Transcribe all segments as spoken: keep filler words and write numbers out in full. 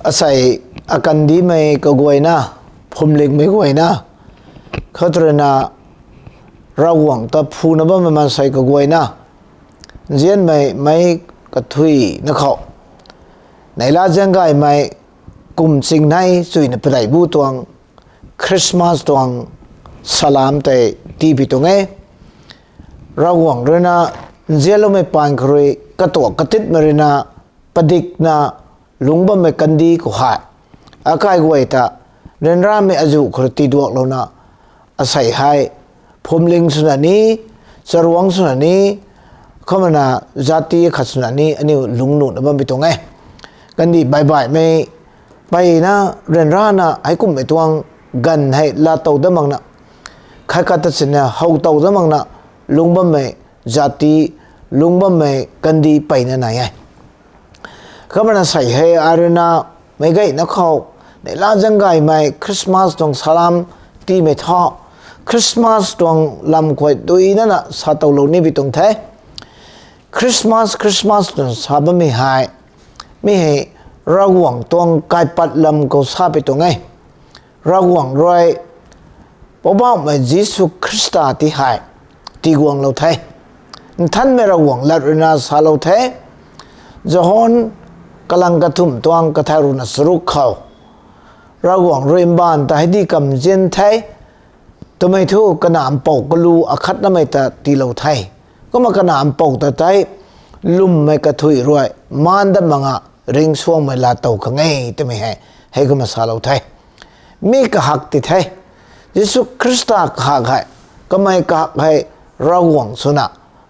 Asei akandihmei kaguayna, phwamlingmei guayna, khou tw ruina Ravguangc ta phuna bammei maansei kaguayna, nzianmei meic kathuina khou, neihla zaeng gaymei kum chingnei chuyna padeih bu tuang Christmas tuang salam tei tiipui tuang e. Ravguangc ruina nzianloumei paan khou rui katuak katitmei ruina padikna lungc bammei kandih khou hei, akai guay ta ryanramei azuh khou rui tiduaklouna, asei hei phwamling swna ni, charuangc swna ni, kumna zati khat swna ni aniu lungc nuna bampui tuang e. Kandih baihbaihmei mpeyna ryanrana heikumhmei tuang ganv hei laatow dat makna, khat khat ta sina how tow dat makna lungc bammei zati, lungc bammei kandih mpeyna nai e. Kumna asei hei ai ruina meic gayna khou neihla zaeng gaymei Christmas tuang salam tiimei thu, Christmas tuang lam khuay duinana sa towlou nipui tuang the. Christmas, Christmas twna sa bammei hei, mi hei Ravguangc tuang kaipat lam khou sapui tuang e. Ravguangc rui Poubauhmei Jisu Khrista ti hei tiguanglou the. Nthanmei Ravguangc lat ruina salou the. John kalang kathumh tuang kathau ruina charuk khou, Ravguangc rui mbaanv ta heidikamv nzian the twmei thu kanac mpouh kalu akhatnamei ta tiilou the. Kumna kanac mpouh ta tei lwmmei kathuic rui maan dat makna ringcsuangmei laatow khang e twmei hei heikumna salou the. Mi kahak ti the. Jisu Khrista kahak hei, kamei kahak hei Ravguangc swna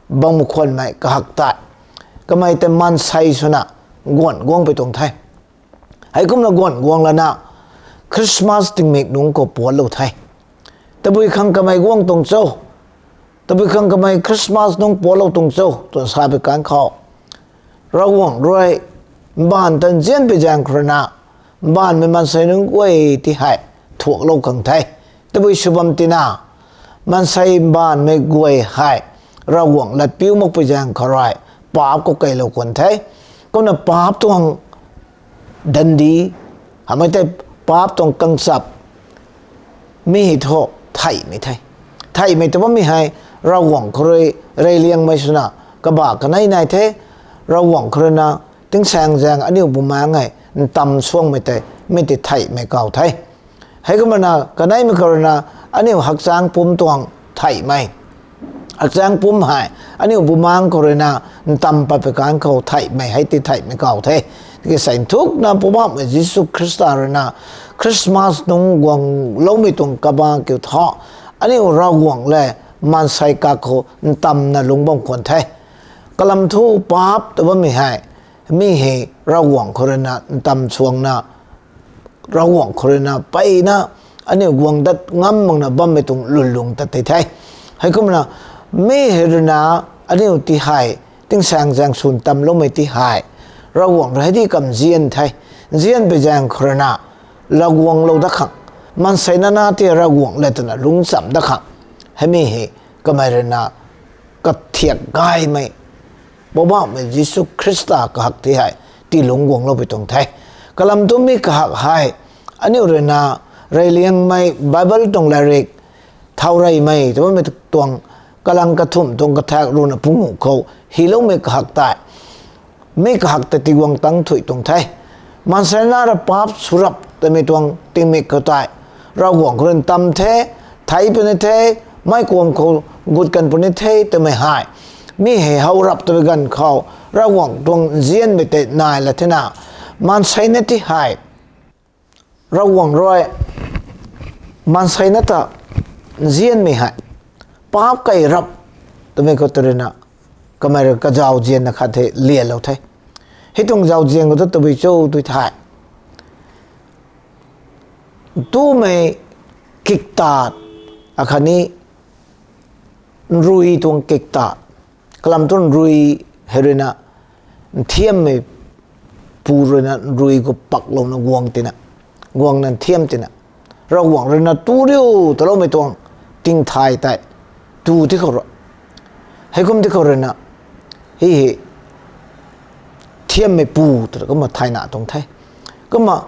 bam khwanmei kahak tei, kamei tei maansei swna guangc guangpui tuang the. Heikumna guangc guang lana Christmas tingmik nungc khou puatlou the. Tabui khang kamei guang tuang cho, tabui khang kamei Christmas nungc puatlou tuang cho twna sapui kan khou, Ravguangc rui mbaanv ta nzianpui zaeng khou ruina mbaanvmei maansei nunc guay ti hei thuaklou khang the. Tabui sw bam tina, maansei mbaanvmei guay hei Ravguangc lat piu makpui zaeng khou rui paap khou keylou khwan the. Kumna paap tuang dandi, hamei tei paap tuang kangchap, mi hei thu theihmei the. Theihmei tw bammei hei Ravguangc khou rui reyliangmei swna kabah kanei nai the. Ravguangc khou ruina tingsaengzaeng aniu bumaengc hei ntam suangmei tei mi tei theihmei kaw the. Heikumna kaneimei khou ruina aniu hakchang pumc tuang theihmei, hakchang pumc hei aniu bumaengc khou ruina ntam patpui kan khou theihmei hei ti theihmei kaw the. Tiki sei nthukna Poubauhmei Jisu Khrista ruina Christmas nungc guangloumei tuang kabah kiu thu, aniu Ravguangc le maansei kak khou ntamna lungc bam khwan the. Kalam thu paap tw bammei hei, mi hei Ravguangc khou ruina ntam suangna, Ravguangc khou ruina mpeyna aniu guang dat ngam makna bammei tuang lwnlung tat tei the. Heikumna mi hei ruina aniu ti hei tingsaengzaeng sw ntamloumei ti hei Ravguangc rui heidikamv nzian the. Nzianpui zaeng khou ruina laguanglou dat khang, maansei nana ti Ravguangc le twna lungc cham dat khang, heimi hei kamei ruina kathiak gaymei Poubauhmei Jisu Khrista kahak ti hei tiilungc guangloupui tuang the. Kalam thu mi kahak hei aniu ruina reyliangmei Bible tuang latrik thaureymei tw bammei tuang kalang kathumh tuang kathak ruina punguh khou hyloumei kahak tei, mi kahak tei tiguang tang thuy tuang the. Maansei na rui paap sw rap twmei tuang tingmik khou tei Ravguangc khou ruina ntam the, thei puni the, mei kuam khou gut kan puni the twmei hei, mi hei how rap twmei ganv khou Ravguangc tuang nzianmei tei nai la thena, maansei na ti hei Ravguangc rui maansei na ta nzianmei hei paap key rap twmei khou tw ruina kamei rui kazauzianna khat the lianlou the. Hei tuang zauzian khou tu tabui cho tw thei, ntumei kiktat, akhatni nrui tuang kiktat, kalam thu nrui hei ruina nthiammei pu ruina nrui khou paklouna guang tina, guangna nthiam tina, Ravguangc ruina tu riu taloumei tuang tingthay tei tu ti khou ra, heikum ti khou ruina hi hei thiammei pu twna kumna thayna tuang the. Kumna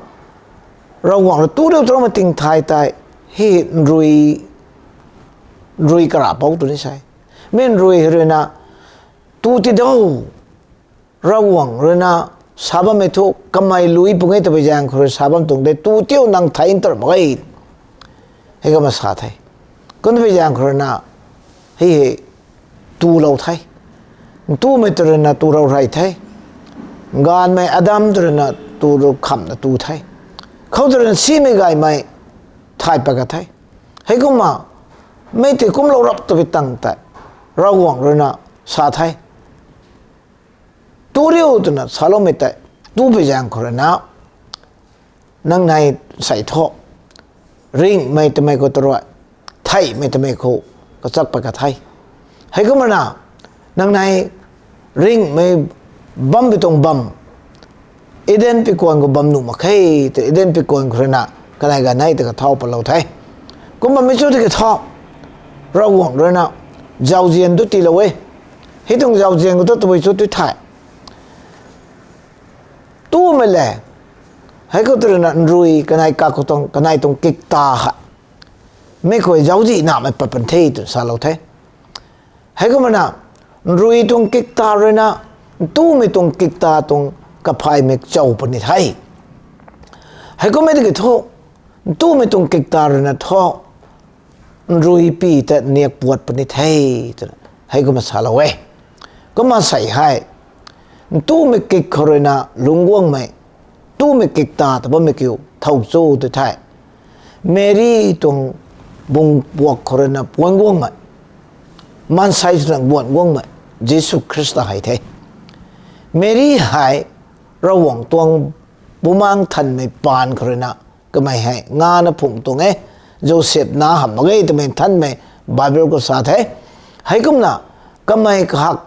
Ravguangc rui tu riu tramei ting thay tei, hei nrui, nrui karapou tu ni sei. Mi nrui hei ruina tu ti do. Ravguangc ruina sa bammei thu kamei lui pung e twpui zaeng khou rui sa bam tuang de, tu tiu nang thei ntar mak ge. Heikumna sa the. Kumna pui zaeng khou ruina hei hei tulou the. Ntumei tu ruina tu rou rey the. Gaanvmei Adam tu ruina tu rou khamna tu the. Khou tu ruina simei gaymei thay pat ka the. Heikumna mei tei kumlou rap twpui tang tei Ravguangc ruina sa the. Tu riu twna saloumei tei, tupui zaeng khou ruina nang nei sei thu, ringhmei twmei khou tu rui, theihmei twmei khou kachak pat ka the. Heikumna nang nei ringhmei bampui tuang bam, Eden pikuan khou bam nuh mak khe, tei Eden pikuan khou ruina kanei ganv nei tei kathau patlou the. Kumna mi chu tiki thu, Ravguangc ruina zauzian tu tiilou e. Hei tuang zauzian khou tu tabui chu tu the. Tumei le, heikhou tu ruina nrui kanei kak khou tuang, kanei tuang kikta hei, mi khou zauczih namei pat pan the twna salou the. Heikumna nrui tuang kikta ruina ntumei tuang kikta tuang kaphaymei chau puni the. Heikumna tiki thu, ntumei tuang kikta ruina thu, nrui pi ta niak puat puni the, twna heikumna salou e. Kumna sei hei, ntumei kik khou ruina lungc guangmei, ntumei kikta ta bammei kiu thow chu tu the. Meri tuang bung puak khou ruina puan guangmei, maansei swna guan guangmei, Jisu Khrista hei the. Meri hei Ravguangc tuang Bumaengh Nthanmei paan khou ruina kamei hei ngana phungc tuang e, Joseph na hamh mak ge twmei nthanmei Bible khou sa the. Heikumna kamei kahak,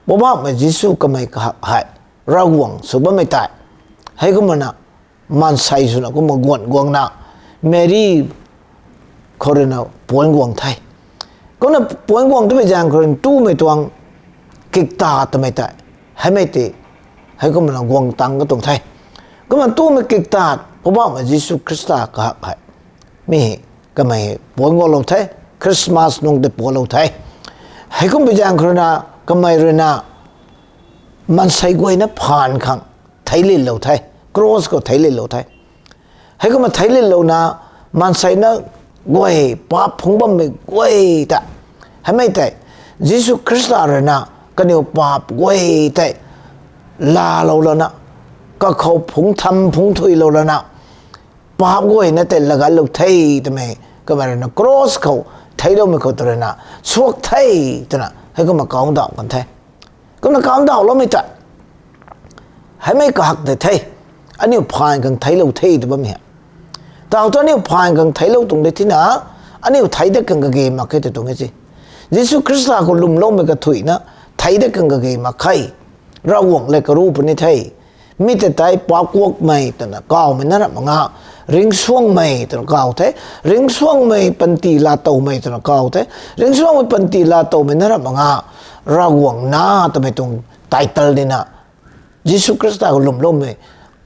Poubauhmei Jisu kamei kahak hei Ravguangc sw bammei tei, heikumna maansei swna kumna guan guangna Meri khou ruina puan guang the. Kumna puan guang twpui zaeng khou ruina ntumei tuang kikta twmei tei, heimei tei, heikumna guang tang katuang the. Kumna ntumei kikta, Poubauhmei Jisu Khrista kahak hei, mi kamei puan guanglou the, Christmas nung tei puanlou the. Heikum pui zaeng khou ruina kamei ruina maansei guayna phaan khang theilitlou the, cross khou theilitlou the. Heikumna theilitlouna maansei na guay, paap phungc bammei guay ta, heimei tei, Jisu Khrista ruina kaniw paap guay tei laalou lana, kakhou phungc tham phungc thuilou lana, paap guayna tei lagatlou the twmei kamei ruina cross khou theicloumei khou tu ruina suak the twna heikumna kau ndauh kan the. Kumna kau ndauhloumei ta, heimei kahak tei the, aniu phaan khang theiclou the tw bammei hei. Tau thu aniu phaan khang theiclou tuang de thina, aniu thei dat khang kage mak khe tw tuang e se. Jisu Khrista khou lwmloumei kathuicna thei dat khang kage mak khe. Ravguangc le karu puni the. Mi tei tei paap kuakmei twna kawmei na ramh mak nga, ringcsuangmei twna kaw the, ringcsuangmei panty laatowmei twna kaw the, ringcsuangmei panty laatowmei na ramh mak nga, Ravguangc na twmei tuang title dina, Jisu Khrista khou lwmloumei,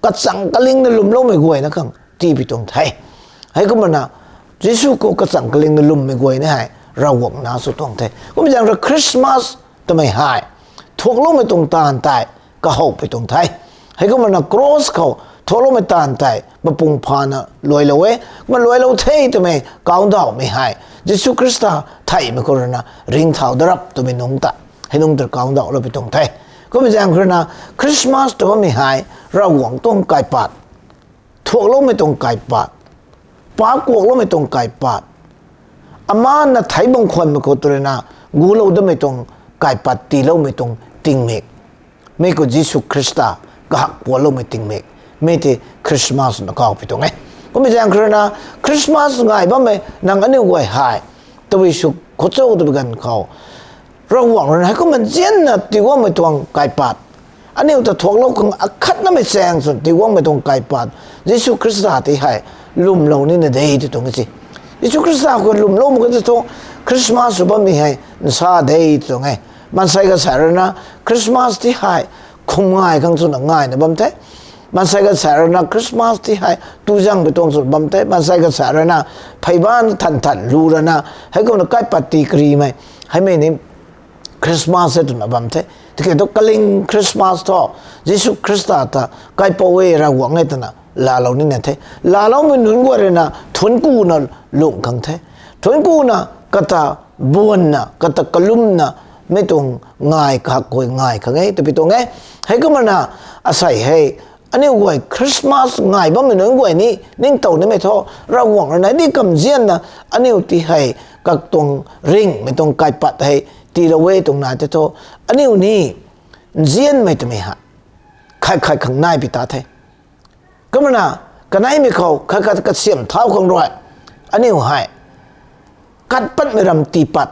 kachang kalingna lwmloumei guayna khang tiipui tuang the. Heikumna, Jisu khou kachang kalingna lwmmei guayna hei Ravguangc na sw tuang the. Kum zaeng rui Christmas twmei hei thuakloumei tuang taanv tei kahowpui tuang the. Heikumna cross khou thuakloumei taanv tei mapung phana luailou e. Kumna luailou the twmei kau ndauhmei hei Jisu Khrista theihmei khou ruina ringcthau darap twmei nungc ta, hei nungc ta kau ndauhloupui tuang the. Kum zaeng khou ruina Christmas tw bammei hei Ravguangc tuang kaipat, thuakloumei tuang kaipat, paap kuakloumei tuang kaipat, amanna theic bang khwanmei khou tu ruina gulou damei tuang kaipat tiiloumei tuang tingmik, mi khou Jisu Khrista kahak puanloumei tingmik, mi tei Christmas na kawpui tuang e. Kummei zaeng khou ruina Christmas ngai bammei nang aniu guay hei tabui sw khou cho twpui ganv khou, Ravguangc ruina heikumna nzianna tiiguangmei tuang kaipat, aniu ta thuaklou khang akhatnamei chaeng swn tiiguangmei tuang kaipat, Jisu Khrista tei hei lwmlou nina de tw tuang e se. Jisu Khrista khou lwmlou mak khe tw thu Christmas sw bammei hei nsa de tw tuang e. Maansei kasa ruina Christmas tei hei khum ngai khang swna ngaina bam the. Maansei kasa rui na Christmas ti hei tuzangmei tuang sw bam the, maansei kasa rui na pheyban than than lu rana, heikumna kaipat tii karimei, heimei ni Christmas e twna bam the. Tiki thu kaling Christmas thu Jisu Khrista ta kaipouc e, Ravguangc e twna laalou nina the. Laaloumei nunc guay rui na thuanc kuna lungh khang the. Thuanc kuna kata buanna, kata kalumna, mei tuang ngai kahak guay ngai khang e twpui tuang e. Heikumna asei hei aniu guay Christmas ngai bammei nunc guay ni ningtow nimei thu, Ravguangc rui na di kamzianna aniu ti hei katuang ringhmei tuang kaipat hei tiilou e tuang nai the thu, aniu ni nzianmei twmei hei khat khat khang nai pi ta the. Kumna kaneimei khou khat khat kasiamh thau khang rui aniu hei kat patmei ram tiipat,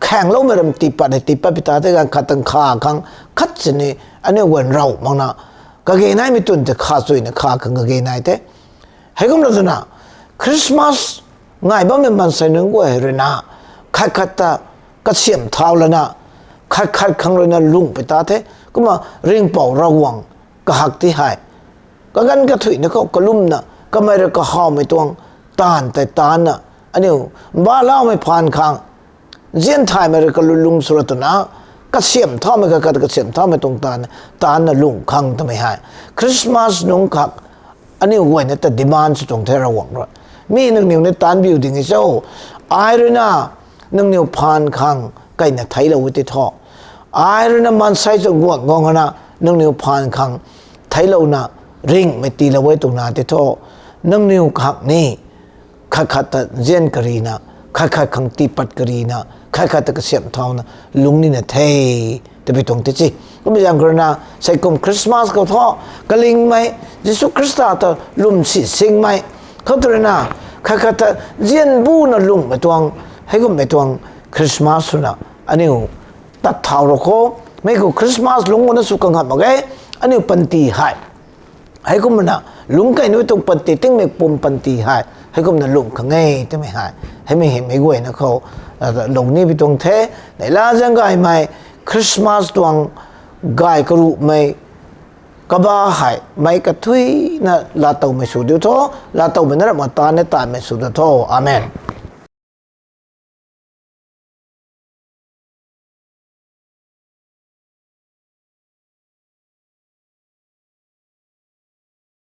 khaengloumei ram tiipat hei tiipat pi ta the. Ganv khat tang kha khang khat sini aniu guan raw makna, kage naimei twn tei kha chuyna kha khang kage nai the. Heikumna twna Christmas ngai bammei maansei nunc guay rui na khat khat ta kasiamh thau lana, khat khat khang rui na lungh pi ta the. Kumna ringhpouc Ravguangc kahak ti hei kaganv kathuina khou kalumna, kamei rui kahawmei tuang taanv tei taanna, aniu mbalaumei phaan khang nzian thaymei rui kalulung sw ra twna, kasiamh thaumei khat khat kasiamh thaumei tuang taanv, taanna lungh khang twmei hei Christmas nungc khak aniu guayna ta demand sw tuang the Ravguangc rui. Mi nangniw ni taanc biu ding e cho, ai rui na nangniw phaan khang kaina theiclou e tei thu, ai rui na maansei sw guang guang na nangniw phaan khang theiclouna ringhmei tiilou e tuang na tei thu, nangniw khak ni khat khat ta nzian karina, khat khat khang tiipat karina, khat khat ta kasiamh thauna lungc nina the twpui tuang tei si. Kumna zaeng khou rui na, seikum Christmas khou thu kalingmei, Jisu Khrista ta lwmsi singmei khou tu rui na, khat khat ta nzian buna lunghmei tuang, heikummei tuang Christmas swna aniu tat thau ra kho. Mei khou Christmas lungc guna sw kangham mak ge. Aniu panty hei heikumna lungc kei nuh tuang panty, tingmik pum panty hei heikumna lungh khang e twmei hei, heimei hei meic guayna khou lou ni pi tuang the. Neihla zaeng gaymei Christmas tuang gay karuhmei kaba hei meic kathuina laatowmei sw diu tho, laatowmei na ramh ma taanv e, taanvmei sw diu tho. Amen.